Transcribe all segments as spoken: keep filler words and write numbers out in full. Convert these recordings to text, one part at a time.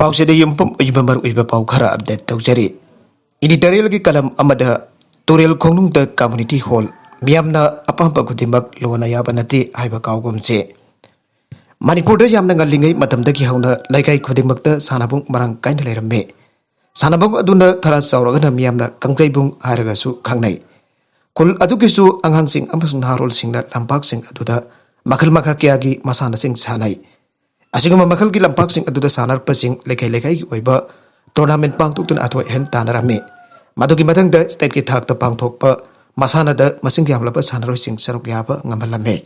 ꯄꯥꯎꯆꯦꯗ ꯌꯨꯝꯐꯝ ꯑꯣꯏꯕ ꯃꯔꯨꯑꯣꯏꯕ ꯄꯥꯎ ꯈꯔ ꯑꯞꯗꯦꯠ ꯇꯧꯖꯔꯤ꯫ ꯏꯗꯤꯇꯣꯔꯤꯌꯦꯜꯒꯤ ꯀꯂꯝ ꯑꯃꯗ ꯇꯨꯔꯦꯜ ꯈꯣꯡꯅꯨꯡꯗ ꯀꯝꯃ꯭ꯌꯨꯅꯤꯇꯤ ꯍꯣꯜ, ꯃꯤꯌꯥꯝꯅ ꯑꯄꯥꯝꯕ ꯈꯨꯗꯤꯡꯃꯛ ꯂꯣꯟꯅ ꯌꯥꯕ ꯅꯠꯇꯦ ꯍꯥꯏꯕ ꯀꯥꯎꯒꯨꯝꯁꯦ꯫ ꯃꯅꯤꯄꯨꯔꯗ ꯌꯥꯝꯅ ꯉꯜꯂꯤꯉꯩ ꯃꯇꯝꯗꯒꯤ ꯍꯧꯅ ꯂꯩꯀꯥꯏ ꯈꯨꯗꯤꯡꯃꯛꯇ ꯁꯥꯟꯅꯕꯨꯡ ꯃꯔꯥꯡ ꯀꯥꯏꯅ ꯂꯩꯔꯝꯃꯤ꯫ ꯁꯥꯟꯅꯕꯨꯡ ꯑꯗꯨꯅ ꯈꯔ ꯆꯥꯎꯔꯒꯅ ꯃꯤꯌꯥꯝꯅ ꯀꯥꯡꯖꯩꯕꯨꯡ ꯍꯥꯏꯔꯒꯁꯨ ꯈꯪꯅꯩ꯫ ꯈꯨꯜ ꯑꯗꯨꯒꯤꯁꯨ ꯑꯉꯥꯡꯁꯤꯡ ꯑꯃꯁꯨꯡ ꯅꯍꯥꯔꯣꯜꯁꯤꯡꯅ ꯂꯝꯄꯥꯛꯁꯤꯡ ꯑꯗꯨꯗ ꯃꯈꯜ ꯃꯈꯥ ꯀꯌꯥꯒꯤ ꯃꯁꯥꯟꯅꯁꯤꯡ ꯁꯥꯟꯅꯩ꯫ ꯑꯁꯤꯒꯨꯝꯕ ꯃꯈꯜꯒꯤ ꯂꯝꯄꯥꯛꯁꯤꯡ ꯑꯗꯨꯗ ꯁꯥꯟꯅꯔꯛꯄꯁꯤꯡ ꯂꯩꯀꯥꯏ ꯂꯩꯀꯥꯏꯒꯤ ꯑꯣꯏꯕ ꯇꯣꯔꯅꯥꯃꯦꯟ ꯄꯥꯡꯊꯣꯛꯇꯨꯅ ꯑꯊꯣꯏ ꯑꯍꯦꯟ ꯇꯥꯟꯅꯔꯝꯃꯤ꯫ ꯃꯗꯨꯒꯤ ꯃꯊꯪꯗ ꯁ꯭ꯇꯦꯠꯀꯤ ꯊꯥꯛꯇ ꯄꯥꯡꯊꯣꯛꯄ ꯃꯁꯥꯟꯅꯗ ꯃꯁꯤꯡ ꯌꯥꯝꯂꯕ ꯁꯥꯟꯅꯔꯣꯏꯁꯤꯡ ꯁꯔꯨꯛ ꯌꯥꯕ ꯉꯝꯍꯜꯂꯝꯃꯤ꯫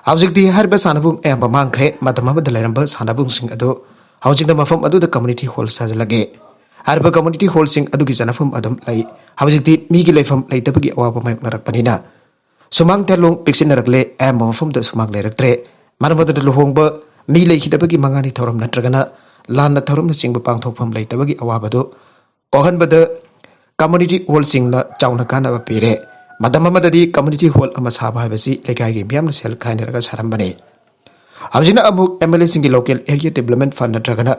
ꯍꯧꯖꯤꯛꯇꯤ ꯍꯥꯏꯔꯤꯕ ꯁꯥꯟꯅꯕꯨꯡ ꯑꯌꯥꯝꯕ ꯃꯥꯡꯈ꯭ꯔꯦ꯫ ꯃꯇꯝ ꯑꯃꯗ ꯂꯩꯔꯝꯕ ꯁꯥꯟꯅꯕꯨꯡꯁꯤꯡ ꯑꯗꯨ ꯍꯧꯖꯤꯛꯅ ꯃꯐꯝ ꯑꯗꯨꯗ ꯀꯝꯃ꯭ꯌꯨꯅꯤꯇꯤ ꯍꯣꯜ ꯁꯥꯖꯤꯜꯂꯒꯦ꯫ ꯍꯥꯏꯔꯤꯕ ꯀꯝꯃ꯭ꯌꯨꯅꯤꯇꯤ ꯍꯣꯜꯁꯤꯡ ꯑꯗꯨꯒꯤ ꯆꯟꯅꯐꯝ ꯑꯗꯨꯝ ꯂꯩ꯫ ꯍꯧꯖꯤꯛꯇꯤ ꯃꯤꯒꯤ ꯂꯩꯐꯝ ꯂꯩꯇꯕꯒꯤ ꯑꯋꯥꯕ ꯃꯥꯌꯣꯛꯅꯔꯛꯄꯅꯤꯅ ꯁꯨꯃꯥꯡ ꯊꯦꯂꯣꯡ ꯄꯤꯛꯁꯤꯟꯅꯔꯛꯂꯦ꯫ ꯑꯌꯥꯝꯕ ꯃꯐꯝꯗ ꯁꯨꯃꯥꯡ ꯂꯩꯔꯛꯇ꯭ꯔꯦ꯫ ꯃꯔꯝ ꯑꯗꯨꯅ ꯂꯨꯍꯣꯡꯕ ꯃꯤ ꯂꯩꯈꯤꯗꯕꯒꯤ ꯃꯉꯥꯅꯤ ꯊꯧꯔꯝ ꯅꯠꯇ꯭ꯔꯒꯅ ꯂꯥꯟꯅ ꯊꯧꯔꯝꯅꯆꯤꯡꯕ ꯄꯥꯡꯊꯣꯛꯐꯝ ꯂꯩꯇꯕꯒꯤ ꯑꯋꯥꯕꯗꯨ ꯀꯣꯛꯍꯟꯕꯗ ꯀꯝꯃ꯭ꯌꯨꯅꯤꯇꯤ ꯍꯣꯜꯁꯤꯡꯅ ꯆꯥꯎꯅ ꯀꯥꯟꯅꯕ ꯄꯤꯔꯦ꯫ ꯃꯇꯝ ꯑꯃꯗꯗꯤ ꯀꯝꯃ꯭ꯌꯨꯅꯤꯇꯤ ꯍꯣꯜ ꯑꯃ ꯁꯥꯕ ꯍꯥꯏꯕꯁꯤ ꯂꯩꯀꯥꯏꯒꯤ ꯃꯤꯌꯥꯝꯅ ꯁꯦꯜ ꯈꯥꯏꯅꯔꯒ ꯁꯥꯔꯝꯕꯅꯤ꯫ ꯍꯧꯖꯤꯛꯅ ꯑꯃꯨꯛ ꯑꯦꯝ ꯑꯦꯜ ꯑꯦꯁꯤꯡꯒꯤ ꯂꯣꯀꯦꯜ ꯑꯦꯔꯤꯌꯥ ꯗꯤꯕ꯭ꯂꯞꯃꯦꯟ ꯐꯟ ꯅꯠꯇ꯭ꯔꯒꯅ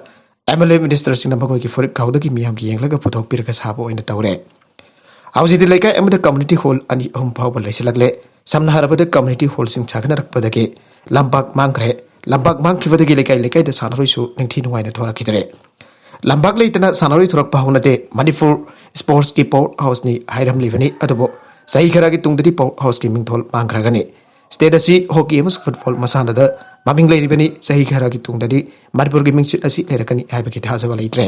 ꯑꯦꯝ ꯑꯦꯜ ꯑꯦ ꯃꯤꯅꯤꯁꯇꯔꯁꯤꯡꯅ ꯃꯈꯣꯏꯒꯤ ꯐꯨꯔꯤꯠ ꯈꯥꯎꯗꯒꯤ ꯃꯤꯌꯥꯝꯒꯤ ꯌꯦꯡꯂꯒ ꯄꯨꯊꯣꯛꯄꯤꯔꯒ ꯁꯥꯕ ꯑꯣꯏꯅ ꯇꯧꯔꯦ꯫ ꯍꯧꯖꯤꯛꯇꯤ ꯂꯩꯀꯥꯏ ꯑꯃꯗ ꯀꯝꯃ꯭ꯌꯨꯅꯤꯇꯤ ꯍꯣꯜ ꯑꯅꯤ ꯑꯍꯨꯝ ꯐꯥꯎꯕ ꯂꯩꯁꯤꯜꯂꯛꯂꯦ꯫ ꯁꯝꯅ ꯍꯥꯏꯔꯕꯗ ꯀꯝꯃ꯭ꯌꯨꯅꯤꯇꯤ ꯍꯣꯜꯁꯤꯡ ꯁꯥꯒꯠꯅꯔꯛꯄꯗꯒꯤ ꯂꯝꯄꯥꯛ ꯃꯥꯡꯈ꯭ꯔꯦ꯫ ꯂꯝꯄꯥꯛ ꯃꯥꯡꯈꯤꯕꯗꯒꯤ ꯂꯩꯀꯥꯏ ꯂꯩꯀꯥꯏꯗ ꯁꯥꯟꯅꯔꯣꯏꯁꯨ ꯅꯤꯡꯊꯤ ꯅꯨꯡꯉꯥꯏꯅ ꯊꯣꯔꯛꯈꯤꯗ꯭ꯔꯦ꯫ ꯂꯝꯄꯥꯛ ꯂꯩꯇꯅ ꯁꯥꯟꯅꯔꯣꯏ ꯊꯣꯔꯛꯄ ꯍꯧꯅꯗꯦ꯫ ꯃꯅꯤꯄꯨꯔ ꯁ꯭ꯄꯣꯔꯠꯁꯀꯤ ꯄꯋꯥꯔ ꯍꯥꯎꯁꯅꯤ ꯍꯥꯏꯔꯝꯂꯤꯕꯅꯤ, ꯑꯗꯨꯕꯨ ꯆꯍꯤ ꯈꯔꯒꯤ ꯇꯨꯡꯗꯗꯤ ꯄꯋꯥꯔ ꯍꯥꯎꯁꯀꯤ ꯃꯤꯡꯊꯣꯜ ꯃꯥꯡꯈ꯭ꯔꯒꯅꯤ꯫ ꯁ꯭ꯇꯦꯠ ꯑꯁꯤ ꯍꯣꯀꯤ ꯑꯃꯁꯨꯡ ꯐꯨꯠꯕꯣꯜ ꯃꯁꯥꯟꯅꯗ ꯃꯃꯤꯡ ꯂꯩꯔꯤꯕꯅꯤ꯫ ꯆꯍꯤ ꯈꯔꯒꯤ ꯇꯨꯡꯗꯗꯤ ꯃꯅꯤꯄꯨꯔꯒꯤ ꯃꯤꯡꯆꯠ ꯑꯁꯤ ꯂꯩꯔꯛꯀꯅꯤ ꯍꯥꯏꯕꯒꯤ ꯊꯥꯖꯕ ꯂꯩꯇ꯭ꯔꯦ꯫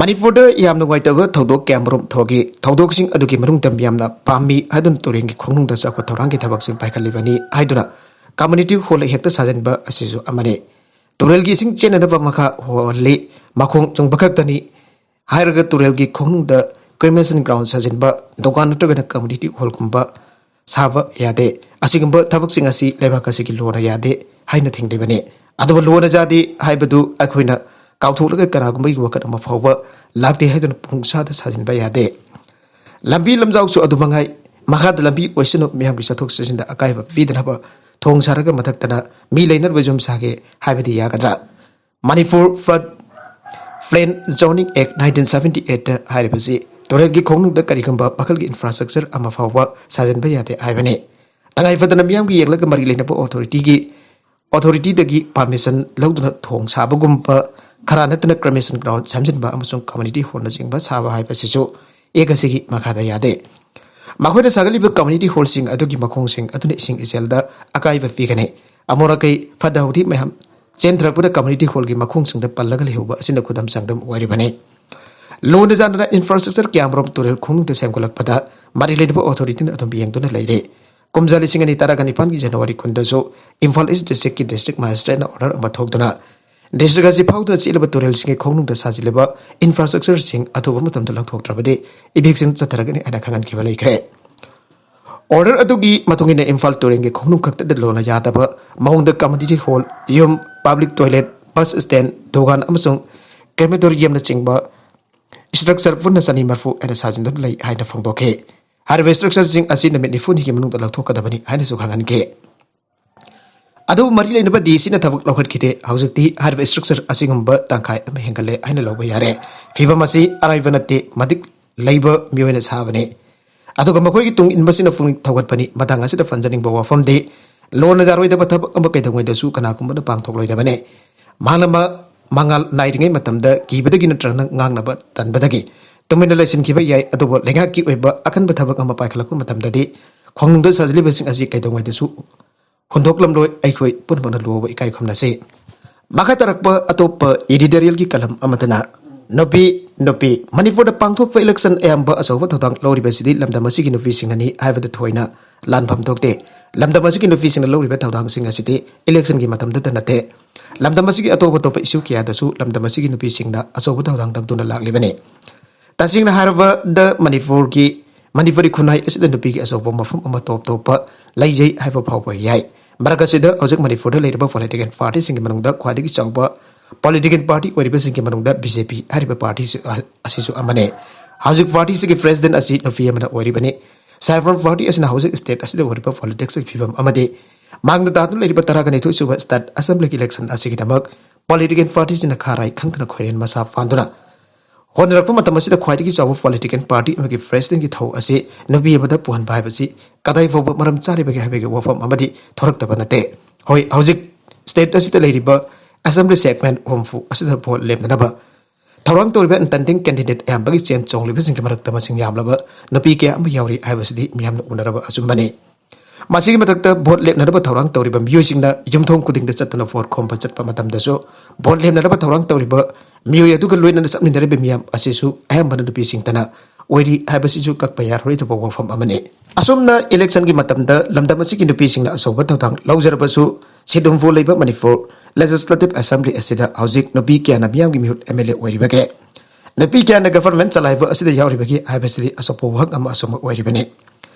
ꯃꯅꯤꯄꯨꯔꯗ ꯌꯥꯝ ꯅꯨꯡꯉꯥꯏꯇꯕ ꯊꯧꯗꯣꯛ ꯀꯌꯥꯃꯔꯨꯝ ꯊꯣꯛꯈꯤ꯫ ꯊꯧꯗꯣꯛꯁꯤꯡ ꯑꯗꯨꯒꯤ ꯃꯅꯨꯡꯗ ꯃꯤꯌꯥꯝꯅ ꯄꯥꯝꯃꯤ ꯍꯥꯏꯗꯨꯅ ꯇꯨꯔꯦꯜꯒꯤ ꯈꯣꯡꯅꯨꯡꯗ ꯆꯥꯎꯈꯠ ꯊꯧꯔꯥꯡꯒꯤ ꯊꯕꯛꯁꯤꯡ ꯄꯥꯏꯈꯠꯂꯤꯕꯅꯤ ꯍꯥꯏꯗꯨꯅ ꯀꯝꯃ꯭ꯌꯨꯅꯤꯇꯤ ꯍꯣꯜ ꯍꯦꯛꯇ ꯁꯥꯖꯤꯟꯕ ꯑꯁꯤꯁꯨ ꯑꯃꯅꯤ꯫ ꯇꯨꯔꯦꯜꯒꯤ ꯏꯁꯤꯡ ꯆꯦꯟꯅꯅꯕ ꯃꯈꯥ ꯍꯣꯜꯂꯤ, ꯃꯈꯣꯡ ꯆꯨꯝꯕ ꯈꯛꯇꯅꯤ ꯍꯥꯏꯔꯒ ꯇꯨꯔꯦꯜꯒꯤ ꯈꯣꯡꯅꯨꯡꯗ ꯀ꯭ꯔꯤꯃꯦꯁꯟ ꯒ꯭ꯔꯥꯎꯟ ꯁꯥꯖꯤꯟꯕ, ꯗꯨꯀꯥꯟ ꯅꯠꯇ꯭ꯔꯒꯅ ꯀꯝꯃ꯭ꯌꯨꯅꯤꯇꯤ ꯍꯣꯜꯒꯨꯝꯕ ꯁꯥꯕ ꯌꯥꯗꯦ꯫ ꯑꯁꯤꯒꯨꯝꯕ ꯊꯕꯛꯁꯤꯡ ꯑꯁꯤ ꯂꯩꯕꯥꯛ ꯑꯁꯤꯒꯤ ꯂꯣꯅ ꯌꯥꯗꯦ ꯍꯥꯏꯅ ꯊꯤꯡꯂꯤꯕꯅꯤ꯫ ꯑꯗꯨꯕꯨ ꯂꯣꯅ ꯌꯥꯗꯦ ꯍꯥꯏꯕꯗꯨ ꯑꯩꯈꯣꯏꯅ ꯀꯥꯎꯊꯣꯛꯂꯒ ꯀꯅꯥꯒꯨꯝꯕꯒꯤ ꯋꯥꯈꯜ ꯑꯃ ꯐꯥꯎꯕ ꯂꯥꯛꯇꯦ ꯍꯥꯏꯗꯨꯅ ꯄꯨꯡꯁꯥꯗ ꯁꯥꯖꯤꯟꯕ ꯌꯥꯗꯦ꯫ ꯂꯝꯕꯤ ꯂꯝꯖꯥꯎꯁꯨ ꯑꯗꯨ ꯃꯉꯥꯏ꯫ ꯃꯈꯥꯗ ꯂꯝꯕꯤ ꯑꯣꯏꯁꯅꯨ, ꯃꯤꯌꯥꯝꯒꯤ ꯆꯠꯊꯣꯛ ꯆꯠꯁꯤꯟꯗ ꯑꯀꯥꯏꯕ ꯄꯤꯗꯅꯕ ꯊꯣꯡ ꯁꯥꯔꯒ ꯃꯊꯛꯇꯅ ꯃꯤ ꯂꯩꯅꯔꯕ ꯌꯨꯝ ꯁꯥꯒꯦ ꯍꯥꯏꯕꯗꯤ ꯌꯥꯒꯗ꯭ꯔꯥ? Manipur flood Plain Zoning Act nineteen seventy eight ꯍꯥꯏꯔꯤꯕꯁꯤ ꯇꯨꯔꯦꯜꯒꯤ ꯈꯣꯡꯅꯨꯡꯗ ꯀꯔꯤꯒꯨꯝꯕ ꯃꯈꯜꯒꯤ infrastructure ꯑꯃ ꯐꯥꯎꯕ ꯁꯥꯖꯤꯟꯕ ꯌꯥꯗꯦ ꯍꯥꯏꯕꯅꯤ꯫ ꯇꯉꯥꯏ ꯐꯗꯅ ꯃꯤꯌꯥꯝꯒꯤ ꯌꯦꯡꯂꯒ ꯃꯔꯤ ꯂꯩꯅꯕ authority ꯒꯤ, authority ꯗꯒꯤ permission ꯂꯧꯗꯨꯅ ꯊꯣꯡ ꯁꯥꯕꯒꯨꯝꯕ, ꯈꯔ ꯅꯠꯇꯅ cremation ground ꯁꯦꯝꯖꯤꯟꯕ ꯑꯃꯁꯨꯡ community hall ꯅꯆꯤꯡꯕ ꯁꯥꯕ ꯍꯥꯏꯕꯁꯤꯁꯨ Act ꯑꯁꯤꯒꯤ ꯃꯈꯥꯗ ꯌꯥꯗꯦ꯫ ꯃꯈꯣꯏꯅ ꯁꯥꯒꯠꯂꯤꯕ community hall ꯁꯤꯡ ꯑꯗꯨꯒꯤ ꯃꯈꯣꯡꯁꯤꯡ ꯑꯗꯨꯅ ꯏꯁꯤꯡ ꯏꯆꯦꯜꯗ ꯑꯀꯥꯏꯕ ꯄꯤꯒꯅꯤ꯫ ꯑꯃꯣꯠ ꯑꯀꯥꯏ, ꯐꯠꯇ ꯍꯥꯎꯊꯤ ꯃꯌꯥꯝ ꯆꯦꯟꯊꯔꯛꯄꯗ community hall ꯒꯤ ꯃꯈꯣꯡꯁꯤꯡꯗ ꯄꯜꯂꯒ ꯂꯩꯍꯧꯕ ꯑꯁꯤꯅ ꯈꯨꯗꯝ ꯆꯥꯡꯗꯝ ꯑꯣꯏꯔꯤꯕꯅꯤ꯫ ꯂꯨꯅ ꯆꯥꯟꯅꯅ infrastructure ꯀꯌꯥꯃꯔꯨꯝ ꯇꯨꯔꯦꯜ ꯈꯣꯡꯅꯨꯡꯗ ꯁꯦꯝꯒꯠꯂꯛꯄꯗ ꯃꯔꯤ ꯂꯩꯅꯕ authority ꯅ ꯑꯗꯨꯝ ꯌꯦꯡꯗꯨꯅ ꯂꯩꯔꯦ꯫ ꯀꯨꯝꯖꯥ ꯂꯤꯁꯤꯡ ꯑꯅꯤ ꯇꯔꯥꯒ ꯅꯤꯄꯥꯟꯒꯤ January ꯀꯨꯟꯗꯁꯨ ꯏꯝꯐꯥꯜ East District ꯀꯤ District Magistrate ꯅ order ꯑꯃ ꯊꯣꯛꯇꯨꯅ district ꯑꯁꯤ ꯐꯥꯎꯗꯨꯅ ꯆꯦꯜꯂꯤꯕ ꯇꯨꯔꯦꯜꯁꯤꯡꯒꯤ ꯈꯣꯡꯅꯨꯡꯗ ꯁꯥꯖꯤꯜꯂꯤꯕ infrastructure ꯁꯤꯡ ꯑꯊꯨꯕ ꯃꯇꯝꯗ ꯂꯧꯊꯣꯛꯇ꯭ꯔꯕꯗꯤ eviction ꯆꯠꯊꯔꯒꯅꯤ ꯍꯥꯏꯅ ꯈꯪꯍꯟꯈꯤꯕ ꯂꯩꯈ꯭ꯔꯦ꯫ Order ꯑꯗꯨꯒꯤ ꯃꯇꯨꯡ ꯏꯟꯅ ꯏꯝꯐꯥꯜ ꯇꯨꯔꯦꯜꯒꯤ ꯈꯣꯡꯅꯨꯡ ꯈꯛꯇꯗ ꯂꯣꯟꯅ ꯌꯥꯗꯕ ꯃꯑꯣꯡꯗ community hall, ꯌꯨꯝ, public toilet, bus stand, ꯗꯨꯀꯥꯟ ꯑꯃꯁꯨꯡ crematorium ꯅꯆꯤꯡꯕ structure ꯄꯨꯟꯅ ꯆꯅꯤ ꯃꯔꯤꯐꯨ ꯍꯦꯟꯅ ꯁꯥꯖꯤꯟꯗꯨꯅ ꯂꯩ ꯍꯥꯏꯅ ꯐꯣꯡꯗꯣꯛꯈꯤ꯫ ꯍꯥꯏꯔꯤꯕ structure ꯁꯤꯡ ꯑꯁꯤ ꯅꯨꯃꯤꯠ ꯅꯤꯐꯨꯅꯤꯒꯤ ꯃꯅꯨꯡꯗ ꯂꯧꯊꯣꯛꯀꯗꯕꯅꯤ ꯍꯥꯏꯅꯁꯨ ꯈꯪꯍꯟꯈꯤ꯫ ꯑꯗꯨꯕꯨ ꯃꯔꯤ ꯂꯩꯅꯕ D C ꯅ ꯊꯕꯛ ꯂꯧꯈꯠꯈꯤꯗꯦ꯫ ꯍꯧꯖꯤꯛꯇꯤ ꯍꯥꯏꯔꯤꯕ structure ꯑꯁꯤꯒꯨꯝꯕ ꯇꯪꯈꯥꯏ ꯑꯃ ꯍꯦꯟꯒꯠꯂꯦ ꯍꯥꯏꯅ ꯂꯧꯕ ꯌꯥꯔꯦ꯫ ꯐꯤꯕꯝ ꯑꯁꯤ ꯑꯔꯥꯏꯕ ꯅꯠꯇꯦ, ꯃꯇꯤꯛ ꯂꯩꯕ ꯃꯤꯑꯣꯏꯅ ꯁꯥꯕꯅꯤ꯫ ꯑꯗꯨꯒ ꯃꯈꯣꯏꯒꯤ ꯇꯨꯡ ꯏꯟꯕꯁꯤꯡꯅ ꯄꯨꯛꯅꯤꯡ ꯊꯧꯒꯠꯄꯅꯤ꯫ ꯃꯇꯥꯡ ꯑꯁꯤꯗ ꯄꯟꯖꯅꯤꯡꯕ ꯋꯥꯐꯝꯗꯤ, ꯂꯣꯟꯅ ꯌꯥꯔꯣꯏꯗꯕ ꯊꯕꯛ ꯑꯃ ꯀꯩꯗꯧꯉꯩꯗꯁꯨ ꯀꯅꯥꯒꯨꯝꯕꯅ ꯄꯥꯡꯊꯣꯛꯂꯣꯏꯗꯕꯅꯤ꯫ ꯃꯥꯅ ꯃ-, ꯃꯉꯥꯜ ꯅꯥꯏꯔꯤꯉꯩ ꯃꯇꯝꯗ ꯀꯤꯕꯗꯒꯤ ꯅꯠꯇ꯭ꯔꯒꯅ ꯉꯥꯡꯅꯕ ꯇꯟꯕꯗꯒꯤ ꯇꯨꯃꯤꯟꯅ ꯂꯩꯁꯤꯟꯈꯤꯕ ꯌꯥꯏ, ꯑꯗꯨꯕꯨ ꯂꯩꯉꯥꯛꯀꯤ ꯑꯣꯏꯕ ꯑꯀꯟꯕ ꯊꯕꯛ ꯑꯃ ꯄꯥꯏꯈꯠꯂꯛꯄ ꯃꯇꯝꯗꯗꯤ ꯈꯣꯡꯅꯨꯡꯗ ꯁꯥꯖꯤꯜꯂꯤꯕꯁꯤꯡ ꯑꯁꯤ ꯀꯩꯗꯧꯉꯩꯗꯁꯨ ꯍꯨꯟꯗꯣꯛꯂꯝꯂꯣꯏ꯫ ꯑꯩꯈꯣꯏ ꯄꯨꯝꯅꯃꯛꯅ ꯂꯨꯍꯧꯕ ꯏꯀꯥꯏ ꯈꯨꯝꯅꯁꯤ꯫ ꯃꯈꯥ ꯇꯥꯔꯛꯄ ꯑꯇꯣꯞꯄ editorial ꯒꯤ column ꯑꯃꯗꯅ ꯅꯨꯄꯤ, ꯅꯨꯄꯤ, ꯃꯅꯤꯄꯨꯔꯗ ꯄꯥꯡꯊꯣꯛꯄ election ꯑꯌꯥꯝꯕ ꯑꯆꯧꯕ ꯊꯧꯗꯥꯡ ꯂꯧꯔꯤꯕꯁꯤꯗꯤ ꯂꯝꯗꯝ ꯑꯁꯤꯒꯤ ꯅꯨꯄꯤꯁꯤꯡꯅꯅꯤ ꯍꯥꯏꯕꯗ ꯊꯣꯏꯅ ꯂꯥꯟꯐꯝ ꯊꯣꯛꯇꯦ꯫ ꯂꯝꯗꯝ ꯑꯁꯤꯒꯤ ꯅꯨꯄꯤꯁꯤꯡꯅ ꯂꯧꯔꯤꯕ ꯊꯧꯗꯥꯡꯁꯤꯡ ꯑꯁꯤꯗꯤ election ꯒꯤ ꯃꯇꯝꯗꯇ ꯅꯠꯇꯦ, ꯂꯝꯗꯝ ꯑꯁꯤꯒꯤ ꯑꯇꯣꯞ ꯑꯇꯣꯞꯄ issue ꯀꯌꯥꯗꯁꯨ ꯂꯝꯗꯝ ꯑꯁꯤꯒꯤ ꯅꯨꯄꯤꯁꯤꯡꯅ ꯑꯆꯧꯕ ꯊꯧꯗꯥꯡ ꯂꯧꯗꯨꯅ ꯂꯥꯛꯂꯤꯕꯅꯤ꯫ ꯇꯁꯦꯡꯅ ꯍꯥꯏꯔꯕꯗ ꯃꯅꯤꯄꯨꯔꯒꯤ, ꯃꯅꯤꯄꯨꯔꯤ ꯈꯨꯟꯅꯥꯏ ꯑꯁꯤꯗ ꯅꯨꯄꯤꯒꯤ ꯑꯆꯧꯕ ꯃꯐꯝ ꯑꯃ ꯇꯣꯞ ꯇꯣꯞꯄ ꯂꯩꯖꯩ ꯍꯥꯏꯕ ꯐꯥꯎꯕ ꯌꯥꯏ꯫ ꯃꯔꯛ ꯑꯁꯤꯗ ꯍꯧꯖꯤꯛ ꯃꯅꯤꯄꯨꯔꯗ ꯂꯩꯔꯤꯕ political party ꯁꯤꯡꯒꯤ ꯃꯅꯨꯡꯗ ꯈ꯭ꯋꯥꯏꯗꯒꯤ ꯆꯥꯎꯕ political party ꯑꯣꯏꯔꯤꯕꯁꯤꯡꯒꯤ ꯃꯅꯨꯡꯗ B J P ꯍꯥꯏꯔꯤꯕ party ꯁꯤ-, ꯑꯁꯤꯁꯨ ꯑꯃꯅꯤ꯫ ꯍꯧꯖꯤꯛ party ꯁꯤꯒꯤ president ꯑꯁꯤ ꯅꯨꯄꯤ ꯑꯃꯅ ꯑꯣꯏꯔꯤꯕꯅꯤ꯫ Saffron party ꯑꯁꯤꯅ ꯍꯧꯖꯤꯛ state ꯑꯁꯤꯗ ꯑꯣꯏꯔꯤꯕ politics ꯀꯤ ꯐꯤꯕꯝ ꯑꯃꯗꯤ ꯃꯥꯡꯗ ꯇꯥꯗꯨꯅ ꯂꯩꯔꯤꯕ ꯇꯔꯥꯒ ꯅꯤꯊꯣꯏ ꯁꯨꯕ state assembly ꯒꯤ election ꯑꯁꯤꯒꯤꯗꯃꯛ ꯄꯣꯂꯤꯇꯤꯀꯦꯜ ꯄꯥꯔꯇꯤꯁꯤꯡꯅ ꯈꯥꯔꯥꯏ ꯈꯪꯗꯅ ꯈꯣꯏꯔꯦꯟ ꯃꯁꯥ ꯄꯥꯟꯗꯨꯅ ꯍꯣꯠꯅꯔꯛꯄ ꯃꯇꯝ ꯑꯁꯤꯗ ꯈ꯭ꯋꯥꯏꯗꯒꯤ ꯆꯥꯎꯕ ꯄꯣꯂꯤꯇꯤꯀꯦꯜ ꯄꯥꯔꯇꯤ ꯑꯃꯒꯤ ꯄ꯭ꯔꯦꯁꯤꯗꯦꯟꯒꯤ ꯊꯧ ꯑꯁꯤ ꯅꯨꯄꯤ ꯑꯃꯗ ꯄꯨꯍꯟꯕ ꯍꯥꯏꯕꯁꯤ ꯀꯗꯥꯏ ꯐꯥꯎꯕ ꯃꯔꯝ ꯆꯥꯔꯤꯕꯒꯦ ꯍꯥꯏꯕꯒꯤ ꯋꯥꯐꯝ ꯑꯃꯗꯤ ꯊꯣꯔꯛꯇꯕ ꯅꯠꯇꯦ꯫ ꯍꯣꯏ, ꯍꯧꯖꯤꯛ ꯁ꯭ꯇꯦꯠ ꯑꯁꯤꯗ ꯂꯩꯔꯤꯕ ꯑꯦꯁꯦꯝꯕ꯭ꯂꯤ ꯁꯦꯒꯃꯦꯟ ꯍꯨꯝꯐꯨ ꯑꯁꯤꯗ ꯚꯣꯠ ꯂꯦꯞꯅꯅꯕ ꯊꯧꯔꯥꯡ ꯇꯧꯔꯤꯕ ꯏꯟꯇꯦꯟꯗꯤꯡ ꯀꯦꯟꯗꯤꯗꯦꯠ ꯑꯌꯥꯝꯕꯒꯤ ꯆꯦꯟ ꯆꯣꯡꯂꯤꯕꯁꯤꯡꯒꯤ ꯃꯔꯛꯇ ꯃꯁꯤꯡ ꯌꯥꯝꯂꯕ ꯅꯨꯄꯤ ꯀꯌꯥ ꯑꯃ ꯌꯥꯎꯔꯤ ꯍꯥꯏꯕꯁꯤꯗꯤ ꯃꯤꯌꯥꯝꯅ ꯎꯅꯔꯕ ꯑꯆꯨꯝꯕꯅꯤ꯫ ꯃꯁꯤꯒꯤ ꯃꯊꯛꯇ ꯚꯣꯠ ꯂꯦꯞꯅꯅꯕ ꯊꯧꯔꯥꯡ ꯇꯧꯔꯤꯕ ꯃꯤꯑꯣꯏꯁꯤꯡꯅ ꯌꯨꯝꯊꯣꯡ ꯈꯨꯗꯤꯡꯗ ꯆꯠꯇꯨꯅ ꯚꯣꯠ ꯈꯣꯝꯕ ꯆꯠꯄ ꯃꯇꯝꯗꯁꯨ ꯚꯣꯠ ꯂꯦꯞꯅꯅꯕ ꯊꯧꯔꯥꯡ ꯇꯧꯔꯤꯕ ꯃꯤꯑꯣꯏ ꯑꯗꯨꯒ ꯂꯣꯏꯅꯅ ꯆꯠꯃꯤꯟꯅꯔꯤꯕ ꯃꯤꯌꯥꯝ ꯑꯁꯤꯁꯨ ꯑꯌꯥꯝꯕꯅ ꯅꯨꯄꯤꯁꯤꯡꯇꯅ ꯑꯣꯏꯔꯤ ꯍꯥꯏꯕꯁꯤꯁꯨ ꯀꯛꯄ ꯌꯥꯔꯣꯏꯗꯕ ꯋꯥꯐꯝ ꯑꯃꯅꯤ꯫ ꯑꯁꯨꯝꯅ ꯏꯂꯦꯛꯁꯟꯒꯤ ꯃꯇꯝꯗ ꯂꯝꯗꯝ ꯑꯁꯤꯒꯤ ꯅꯨꯄꯤꯁꯤꯡꯅ ꯑꯆꯧꯕ ꯊꯧꯗꯥꯡ ꯂꯧꯖꯔꯕꯁꯨ, ꯁꯤꯠ ꯍꯨꯝꯐꯨ ꯂꯩꯕ ꯃꯅꯤꯄꯨꯔ ꯂꯦꯖꯤꯁꯂꯦꯇꯤꯚ ꯑꯦꯁꯦꯝꯕ꯭ꯂꯤ ꯑꯁꯤꯗ ꯍꯧꯖꯤꯛ ꯅꯨꯄꯤ ꯀꯌꯥꯅ ꯃꯤꯌꯥꯝꯒꯤ ꯃꯤꯍꯨꯠ ꯑꯦꯝ ꯑꯦꯜ ꯑꯦ ꯑꯣꯏꯔꯤꯕꯒꯦ? ꯅꯨꯄꯤ ꯀꯌꯥꯅ ꯒꯚꯔꯟꯃꯦꯟꯠ ꯆꯂꯥꯏꯕ ꯑꯁꯤꯗ ꯌꯥꯎꯔꯤꯕꯒꯦ ꯍꯥꯏꯕꯁꯤꯗꯤ ꯑꯆꯧꯕ ꯋꯥꯍꯪ ꯑꯃ ꯑꯁꯨꯝꯃꯛ ꯑꯣꯏꯔꯤꯕꯅꯤ꯫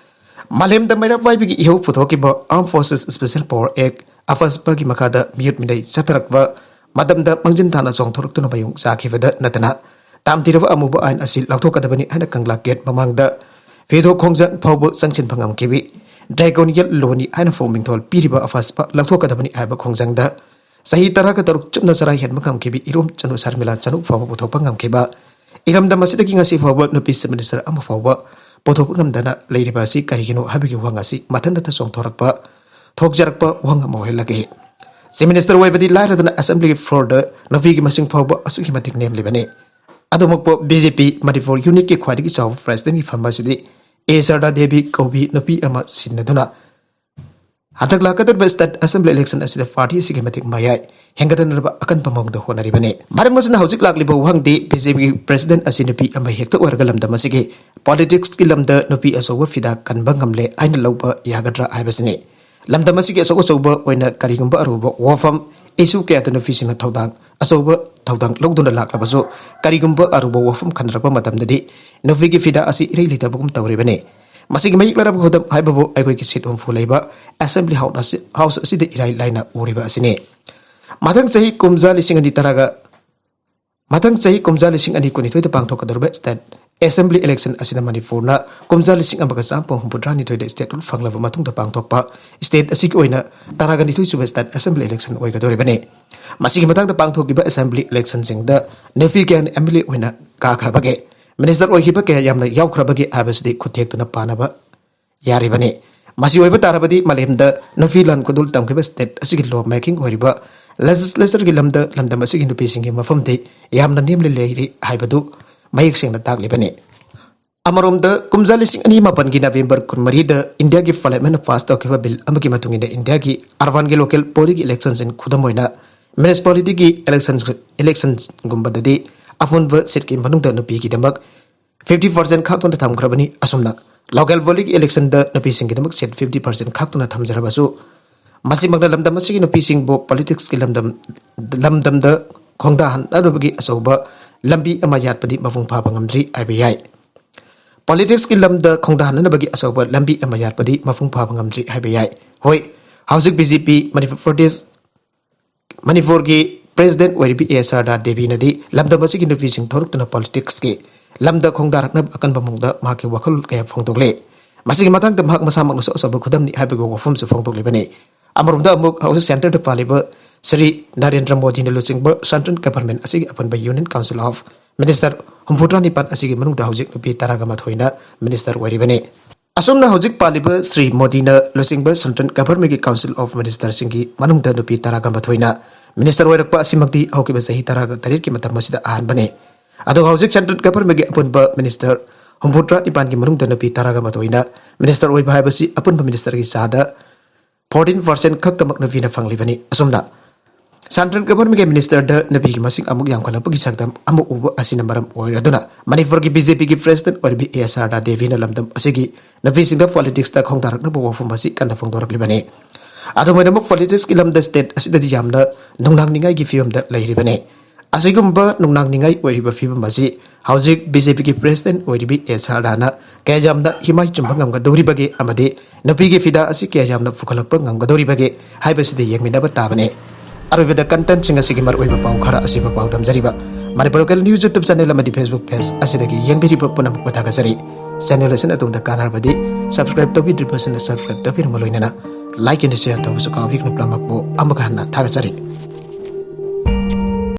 ꯃꯥꯂꯦꯝꯗ ꯃꯩꯔꯥ ꯄꯥꯏꯕꯒꯤ ꯏꯍꯧ ꯄꯨꯊꯣꯛꯈꯤꯕ Armed Forces Special Power Act, ꯑꯐꯁꯄꯒꯤ ꯃꯈꯥꯗ ꯃꯤꯍꯨꯠ ꯃꯤꯅꯩ ꯆꯠꯊꯔꯛꯄ ꯃꯇꯝꯗ ꯃꯥꯡꯖꯤꯟ ꯊꯥꯅ ꯆꯣꯡꯊꯣꯔꯛꯇꯨꯅ ꯃꯌꯣꯡ ꯆꯥꯈꯤꯕꯗ ꯅꯠꯇꯅ, ꯇꯥꯝꯊꯤꯔꯕ ꯑꯃꯨꯕ ꯑꯥꯏꯟ ꯑꯁꯤ ꯂꯧꯊꯣꯛꯀꯗꯕꯅꯤ ꯍꯥꯏꯅ ꯀꯪꯂꯥ ꯒꯦꯠ ꯃꯃꯥꯡꯗ ꯐꯤꯗꯣꯛ ꯈꯣꯡꯖꯪ ꯐꯥꯎꯕ ꯆꯪꯁꯤꯟꯕ ꯉꯝꯈꯤꯕꯤ ꯗ꯭ꯔꯦꯒꯣꯅꯤꯌꯦꯜ ꯂꯣꯅꯤ ꯍꯥꯏꯅ ꯐꯥꯎ ꯃꯤꯡꯊꯣꯜ ꯄꯤꯔꯤꯕ ꯑꯐꯁꯄ ꯂꯧꯊꯣꯛꯀꯗꯕꯅꯤ ꯍꯥꯏꯕ ꯈꯣꯡꯖꯪꯗ ꯆꯍꯤ ꯇꯔꯥꯒ ꯇꯔꯨꯛ ꯆꯨꯞꯅ ꯆꯔꯥ ꯍꯦꯟꯕ ꯉꯝꯈꯤꯕꯤ ꯏꯔꯣꯝ ꯆꯅꯨ ꯁꯔꯃꯤꯂꯥ ꯆꯅꯨ ꯐꯥꯎꯕ ꯄꯨꯊꯣꯛꯄ ꯉꯝꯈꯤꯕ, ꯏꯔꯝꯗꯝ ꯑꯁꯤꯗꯒꯤ ꯉꯁꯤ ꯐꯥꯎꯕ ꯅꯨꯄꯤ ꯆꯤꯐ ꯃꯤꯅꯤꯁꯇꯔ ꯑꯃ ꯐꯥꯎꯕ ꯄꯨꯊꯣꯛꯄ ꯉꯝꯗꯅ ꯂꯩꯔꯤꯕ ꯑꯁꯤ ꯀꯔꯤꯒꯤꯅꯣ ꯍꯥꯏꯕꯒꯤ ꯋꯥꯍꯪ ꯑꯁꯤ ꯃꯊꯟꯇꯇ ꯆꯣꯡꯊꯣꯔꯛꯄ, ꯊꯣꯛꯆꯔꯛꯄ ꯋꯥꯍꯪ ꯑꯃ ꯑꯣꯏꯍꯜꯂꯒꯦ꯫ ꯆꯤꯐ ꯃꯤꯅꯤꯁꯇꯔ ꯑꯣꯏꯕꯗꯤ ꯂꯥꯏꯔꯗꯅ ꯑꯦꯁꯦꯝꯕ꯭ꯂꯤꯒꯤ ꯐ꯭ꯂꯣꯔꯗ ꯅꯨꯄꯤꯒꯤ ꯃꯁꯤꯡ ꯐꯥꯎꯕ ꯑꯁꯨꯛꯀꯤ ꯃꯇꯤꯛ ꯅꯦꯝꯂꯤꯕꯅꯤ꯫ ꯑꯗꯨꯃꯛꯄꯨ ꯕꯤ ꯖꯦ ꯄꯤ ꯃꯅꯤꯄꯨꯔ ꯌꯨꯅꯤꯠꯀꯤ ꯈ꯭ꯋꯥꯏꯗꯒꯤ ꯆꯥꯎꯕ ꯄ꯭ꯔꯦꯁꯤꯗꯦꯟꯒꯤ ꯐꯝ ꯑꯁꯤꯗꯤ ꯑꯦ ꯁꯔꯗꯥ ꯗꯦꯕꯤ ꯀꯧꯕꯤ ꯅꯨꯄꯤ ꯑꯃ ꯁꯤꯟꯅꯗꯨꯅ ꯍꯟꯗꯛ ꯂꯥꯛꯀꯗꯧꯔꯤꯕ ꯁ꯭ꯇꯦꯠ ꯑꯦꯁꯦꯝꯕ꯭ꯂꯤ ꯏꯂꯦꯛꯁꯟ ꯑꯁꯤꯗ ꯄꯥꯔꯇꯤ ꯑꯁꯤꯒꯤ ꯃꯇꯤꯛ ꯃꯌꯥꯏ ꯍꯦꯟꯒꯠꯍꯟꯅꯕ ꯑꯀꯟꯕ ꯃꯑꯣꯡꯗ ꯍꯣꯠꯅꯔꯤꯕꯅꯤ꯫ ꯃꯔꯝ ꯑꯁꯤꯅ ꯍꯧꯖꯤꯛ ꯂꯥꯛꯂꯤꯕ ꯋꯥꯍꯪꯗꯤ ꯕꯤ ꯖꯦ ꯄꯤꯒꯤ ꯄ꯭ꯔꯦꯁꯤꯗꯦꯟꯠ ꯑꯁꯤ ꯅꯨꯄꯤ ꯑꯃ ꯍꯦꯛꯇ ꯑꯣꯏꯔꯒ ꯂꯝꯗꯝ ꯑꯁꯤꯒꯤ ꯄꯣꯂꯤꯇꯤꯛꯁꯀꯤ ꯂꯝꯗ ꯅꯨꯄꯤ ꯑꯆꯧꯕ ꯐꯤꯗꯥ ꯀꯟꯕ ꯉꯝꯂꯦ ꯍꯥꯏꯅ ꯂꯧꯕ ꯌꯥꯒꯗ꯭ꯔꯥ ꯍꯥꯏꯕꯁꯤꯅꯤ꯫ ꯂꯝꯗꯝ ꯑꯁꯤꯒꯤ ꯑꯆꯧ ꯑꯆꯧꯕ ꯑꯣꯏꯅ ꯀꯔꯤꯒꯨꯝꯕ ꯑꯔꯨꯕ ꯋꯥꯐꯝ, ꯏꯁꯨ ꯀꯌꯥꯗ ꯅꯨꯄꯤꯁꯤꯡꯅ ꯊꯧꯗꯥꯡ, ꯑꯆꯧꯕ ꯊꯧꯗꯥꯡ ꯂꯧꯗꯨꯅ ꯂꯥꯛꯂꯕꯁꯨ, ꯀꯔꯤꯒꯨꯝꯕ ꯑꯔꯨꯕ ꯋꯥꯐꯝ ꯈꯟꯅꯔꯛꯄ ꯃꯇꯝꯗꯗꯤ ꯅꯨꯄꯤꯒꯤ ꯐꯤꯗꯥ ꯑꯁꯤ ꯏꯔꯩ ꯂꯩꯇꯕꯒꯨꯝ ꯇꯧꯔꯤꯕꯅꯤ꯫ ꯃꯁꯤꯒꯤ ꯃꯌꯦꯛ ꯂꯥꯔꯕ ꯈꯨꯗꯝ ꯍꯥꯏꯕꯕꯨ ꯑꯩꯈꯣꯏꯒꯤ ꯁꯤꯠ ꯍꯨꯝꯐꯨ ꯂꯩꯕ ꯑꯦꯁꯦꯝꯕ꯭ꯂꯤ ꯍꯥꯎꯁ ꯑꯁꯤ, ꯍꯥꯎꯁ ꯑꯁꯤꯗ ꯏꯔꯥꯏ ꯂꯥꯏꯅ ꯎꯔꯤꯕ ꯑꯁꯤꯅꯤ꯫ ꯃꯊꯪ ꯆꯍꯤ ꯀꯨꯝꯖꯥ ꯂꯤꯁꯤꯡ ꯑꯅꯤ ꯇꯔꯥꯒ, ꯃꯊꯪ ꯆꯍꯤ ꯀꯨꯝꯖꯥ ꯂꯤꯁꯤꯡ ꯑꯅꯤ ꯀꯨꯟꯅꯤꯊꯣꯏꯗ ꯄꯥꯡꯊꯣꯛꯀꯗꯧꯔꯤꯕ ꯁ꯭ꯇꯦꯠ Assembly election ꯑꯁꯤꯅ ꯃꯅꯤꯄꯨꯔꯅ ꯀꯨꯝꯖꯥ ꯂꯤꯁꯤꯡ ꯑꯃꯒ ꯆꯥꯝꯃꯄꯨꯝ ꯍꯨꯝꯐꯨꯇꯔꯥꯅꯤꯊꯣꯏꯗ state ꯐꯪꯂꯕ ꯃꯇꯨꯡꯗ ꯄꯥꯡꯊꯣꯛꯄ state ꯑꯁꯤꯒꯤ ꯑꯣꯏꯅ ꯇꯔꯥꯒ ꯅꯤꯊꯣꯏ ꯁꯨꯕ state assembly election ꯑꯣꯏꯒꯗꯧꯔꯤꯕꯅꯤ꯫ ꯃꯁꯤꯒꯤ ꯃꯇꯥꯡꯗ ꯄꯥꯡꯊꯣꯛꯈꯤꯕ assembly electionꯁꯤꯡꯗ ꯅꯨꯄꯤ ꯀꯌꯥꯅ MLA ꯑꯣꯏꯅ ꯀꯥꯈ꯭ꯔꯕꯒꯦ, minister ꯑꯣꯏꯈꯤꯕ ꯀꯌꯥ ꯌꯥꯝꯅ ꯌꯥꯎꯈ꯭ꯔꯕꯒꯦ ꯍꯥꯏꯕꯁꯤꯗꯤ ꯈꯨꯠꯊꯦꯛꯇꯨꯅ ꯄꯥꯅꯕ ꯌꯥꯔꯤꯕꯅꯤ꯫ ꯃꯁꯤ ꯑꯣꯏꯕ ꯇꯥꯔꯕꯗꯤ ꯃꯥꯂꯦꯝꯗ ꯅꯨꯄꯤ ꯂꯥꯟ ꯈꯨꯗꯣꯜ ꯇꯝꯈꯤꯕ state ꯑꯁꯤꯒꯤ law making ꯑꯣꯏꯔꯤꯕ legislatureꯒꯤ ꯂꯝꯗ ꯂꯝꯗꯝ ꯑꯁꯤꯒꯤ ꯅꯨꯄꯤꯁꯤꯡꯒꯤ ꯃꯐꯝꯗꯤ ꯌꯥꯝꯅ ꯅꯦꯝꯅ ꯂꯩꯔꯤ ꯍꯥꯏꯕꯗꯨ ꯃꯌꯦꯛ ꯁꯦꯡꯅ ꯇꯥꯛꯂꯤꯕꯅꯤ꯫ ꯑꯃꯔꯣꯝꯗ, ꯀꯨꯝꯖꯥ ꯂꯤꯁꯤꯡ ꯑꯅꯤ ꯃꯥꯄꯟꯒꯤ November ꯀꯨꯟꯃꯔꯤꯗ ꯏꯟꯗꯤꯌꯥꯒꯤ parliamentꯅ pass ꯇꯧꯈꯤꯕ bill ꯑꯃꯒꯤ ꯃꯇꯨꯡ ꯏꯟꯅ ꯏꯟꯗꯤꯌꯥꯒꯤ urban local bodyꯒꯤ electionꯁꯤꯡ, ꯈꯨꯗꯝ ꯑꯣꯏꯅ municipalityꯒꯤ election, electionꯒꯨꯝꯕꯗꯗꯤ ꯑꯄꯨꯟꯕ seatꯀꯤ ꯃꯅꯨꯡꯗ ꯅꯨꯄꯤꯒꯤꯗꯃꯛ fifty percent ꯈꯥꯛꯇꯨꯅ ꯊꯝꯈ꯭ꯔꯕꯅꯤ꯫ ꯑꯁꯨꯝꯅ local bodyꯒꯤ electionꯗ ꯅꯨꯄꯤꯁꯤꯡꯒꯤꯗꯃꯛ seat fifty percent ꯈꯥꯛꯇꯨꯅ ꯊꯝꯖꯔꯕꯁꯨ, ꯃꯁꯤꯃꯛꯅ ꯂꯝꯗꯝ ꯑꯁꯤꯒꯤ ꯅꯨꯄꯤꯁꯤꯡꯕꯨ politicsꯀꯤ ꯂꯝꯗꯝ, ꯂꯝꯗꯝꯗ ꯈꯣꯡꯗꯥꯍꯟꯅꯕꯒꯤ ꯑꯆꯧꯕ ꯂꯝꯕꯤ ꯑꯃ ꯌꯥꯠꯄꯗꯤ ꯃꯄꯨꯡ ꯐꯥꯕ ꯉꯝꯗ꯭ꯔꯤ ꯍꯥꯏꯕ ꯌꯥꯏ꯫ Politicsꯀꯤ ꯂꯝꯗ ꯈꯣꯡꯗꯥꯍꯟꯅꯕꯒꯤ ꯑꯆꯧꯕ ꯂꯝꯕꯤ ꯑꯃ ꯌꯥꯠꯄꯗꯤ ꯃꯄꯨꯡ ꯐꯥꯕ ꯉꯝꯗ꯭ꯔꯤ ꯍꯥꯏꯕ ꯌꯥꯏ꯫ ꯍꯣꯏ, ꯍꯧꯖꯤꯛ BJP ꯃꯅꯤꯄꯨꯔ ꯄ꯭ꯔꯗꯦꯁ, ꯃꯅꯤꯄꯨꯔꯒꯤ president ꯑꯣꯏꯔꯤꯕꯤ ꯑꯦ ꯁꯥꯔꯗꯥ ꯗꯦꯕꯤꯅꯗꯤ ꯂꯝꯗꯝ ꯑꯁꯤꯒꯤ ꯅꯨꯄꯤꯁꯤꯡ ꯊꯣꯔꯛꯇꯨꯅ politicsꯀꯤ ꯂꯝꯗ ꯈꯣꯡꯗꯥꯔꯛꯅꯕ ꯑꯀꯟꯕ ꯃꯑꯣꯡꯗ ꯃꯍꯥꯛꯀꯤ ꯋꯥꯈꯜ ꯀꯌꯥ ꯐꯣꯡꯗꯣꯛꯂꯦ꯫ ꯃꯁꯤꯒꯤ ꯃꯇꯥꯡꯗ ꯃꯍꯥꯛ ꯃꯁꯥꯃꯛꯅꯁꯨ ꯑꯆꯧꯕ ꯈꯨꯗꯝꯅꯤ ꯍꯥꯏꯕꯒꯤ ꯋꯥꯐꯝꯁꯨ ꯐꯣꯡꯗꯣꯛꯂꯤꯕꯅꯤ꯫ ꯑꯃꯔꯣꯝꯗ ꯑꯃꯨꯛ ꯍꯧꯖꯤꯛ centreꯗ ꯄꯥꯜꯂꯤꯕ ꯁ꯭ꯔꯤ ꯅꯔꯦꯟꯗ꯭ꯔ ꯃꯣꯗꯤꯅ ꯂꯨꯆꯤꯡꯕ central government ꯑꯁꯤꯒꯤ ꯑꯄꯨꯟꯕ Union Council of Minister ꯍꯨꯝꯐꯨꯇꯔꯥ ꯅꯤꯄꯥꯟ ꯑꯁꯤꯒꯤ ꯃꯅꯨꯡꯗ ꯍꯧꯖꯤꯛ ꯅꯨꯄꯤ ꯇꯔꯥꯒ ꯃꯥꯊꯣꯏꯅ minister ꯑꯣꯏꯔꯤꯕꯅꯤ꯫ ꯑꯁꯨꯝꯅ ꯍꯧꯖꯤꯛ ꯄꯥꯜꯂꯤꯕ ꯁ꯭ꯔꯤ ꯃꯣꯗꯤꯅ ꯂꯨꯆꯤꯡꯕ central governmentꯀꯤ Council of Ministerꯁꯤꯡꯒꯤ ꯃꯅꯨꯡꯗ ꯅꯨꯄꯤ ꯇꯔꯥꯒ ꯃꯥꯊꯣꯏꯅ minister ꯑꯣꯏꯔꯛꯄ ꯑꯁꯤꯃꯛꯇꯤ ꯍꯧꯈꯤꯕ ꯆꯍꯤ ꯇꯔꯥꯒ ꯇꯔꯦꯠꯀꯤ ꯃꯇꯝ ꯑꯁꯤꯗ ꯑꯍꯥꯟꯕꯅꯤ꯫ ꯑꯗꯨꯒ ꯍꯧꯖꯤꯛ central governmentꯀꯤ ꯑꯄꯨꯟꯕ minister ꯍꯨꯝꯐꯨꯇꯔꯥ ꯅꯤꯄꯥꯟꯒꯤ ꯃꯅꯨꯡꯗ ꯅꯨꯄꯤ ꯇꯔꯥꯒ ꯃꯥꯊꯣꯏꯅ minister ꯑꯣꯏꯕ ꯍꯥꯏꯕꯁꯤ ꯑꯄꯨꯟꯕ ministerꯒꯤ ꯆꯥꯗ fourteen percent ꯈꯛꯇꯃꯛ ꯅꯨꯄꯤꯅ ꯐꯪꯂꯤꯕꯅꯤ꯫ ꯑꯁꯨꯝꯅ central governmentꯀꯤ ministerꯗ ꯅꯨꯄꯤꯒꯤ ꯃꯁꯤꯡ ꯑꯃꯨꯛ ꯌꯥꯝꯈꯠꯂꯛꯄꯒꯤ ꯁꯛꯇꯝ ꯑꯃ ꯎꯕ ꯑꯁꯤꯅ ꯃꯔꯝ ꯑꯣꯏꯔꯗꯨꯅ ꯃꯅꯤꯄꯨꯔꯒꯤ BJPꯒꯤ president ꯑꯣꯏꯔꯤꯕꯤ ꯑꯦ ꯁꯥꯔꯗꯥ ꯗꯦꯕꯤꯅ ꯂꯝꯗꯝ ꯑꯁꯤꯒꯤ ꯅꯨꯄꯤꯁꯤꯡꯗ politicsꯇ ꯈꯣꯡꯗꯥꯔꯛꯅꯕ ꯋꯥꯐꯝ ꯑꯁꯤ ꯀꯟꯅ ꯐꯣꯡꯗꯣꯔꯛꯂꯤꯕꯅꯤ꯫ ꯑꯗꯨꯝ ꯑꯣꯏꯅꯃꯛ politicsꯀꯤ ꯂꯝꯗ state ꯑꯁꯤꯗꯗꯤ ꯌꯥꯝꯅ ꯅꯨꯡꯅꯥꯡꯅꯤꯡꯉꯥꯏꯒꯤ ꯐꯤꯕꯝꯗ ꯂꯩꯔꯤꯕꯅꯤ꯫ ꯑꯁꯤꯒꯨꯝꯕ ꯅꯨꯡꯅꯥꯡꯅꯤꯡꯉꯥꯏ ꯑꯣꯏꯔꯤꯕ ꯐꯤꯕꯝ ꯑꯁꯤ ꯍꯧꯖꯤꯛ BJPꯒꯤ president ꯑꯣꯏꯔꯤꯕꯤ ꯑꯦ ꯁꯥꯔꯗꯥꯅ ꯀꯌꯥ ꯌꯥꯝꯅ ꯍꯤꯃꯥꯏ ꯆꯨꯝꯕ ꯉꯝꯒꯗꯧꯔꯤꯕꯒꯦ ꯑꯃꯗꯤ ꯅꯨꯄꯤꯒꯤ ꯐꯤꯗꯥ ꯑꯁꯤ ꯀꯌꯥ ꯌꯥꯝꯅ ꯄꯨꯈꯠꯂꯛꯄ ꯉꯝꯒꯗꯧꯔꯤꯕꯒꯦ ꯍꯥꯏꯕꯁꯤꯗꯤ ꯌꯦꯡꯃꯤꯟꯅꯕ ꯇꯥꯕꯅꯤ꯫ ꯑꯔꯣꯏꯕꯗ contentꯁꯤꯡ ꯑꯁꯤꯒꯤ ꯃꯔꯨꯑꯣꯏꯕ ꯄꯥꯎ ꯈꯔ ꯑꯁꯤꯕꯨ ꯄꯥꯎꯗꯝꯖꯔꯤꯕ Manipur local news YouTube channel ꯑꯃꯗꯤ ꯐꯦꯁꯕꯨꯛ ꯄꯦꯖ ꯑꯁꯤꯗꯒꯤ ꯌꯦꯡꯕꯤꯔꯤꯕ ꯄꯨꯝꯅꯃꯛꯄꯨ ꯊꯥꯒꯠꯆꯔꯤ꯫ ꯆꯦꯅꯦꯜ ꯑꯁꯤꯅ ꯑꯗꯣꯝꯗ ꯀꯥꯟꯅꯔꯕꯗꯤ ꯁꯕꯁꯀ꯭ꯔꯥꯏꯕ ꯇꯧꯕꯤꯗ꯭ꯔꯤꯕꯁꯤꯡꯅ ꯁꯕꯁꯀ꯭ꯔꯥꯏꯕ ꯇꯧꯕꯤꯔꯝꯕ ꯂꯣꯏꯅꯅ ꯂꯥꯏꯛ ꯑꯦꯟ ꯁꯤꯌꯔ ꯇꯧꯕꯁꯨ ꯀꯥꯎꯕꯤꯒꯅꯨ꯫ ꯄꯨꯝꯅꯃꯛꯄꯨ ꯑꯃꯨꯛꯀ ꯍꯟꯅ ꯊꯥꯒꯠꯆꯔꯤ꯫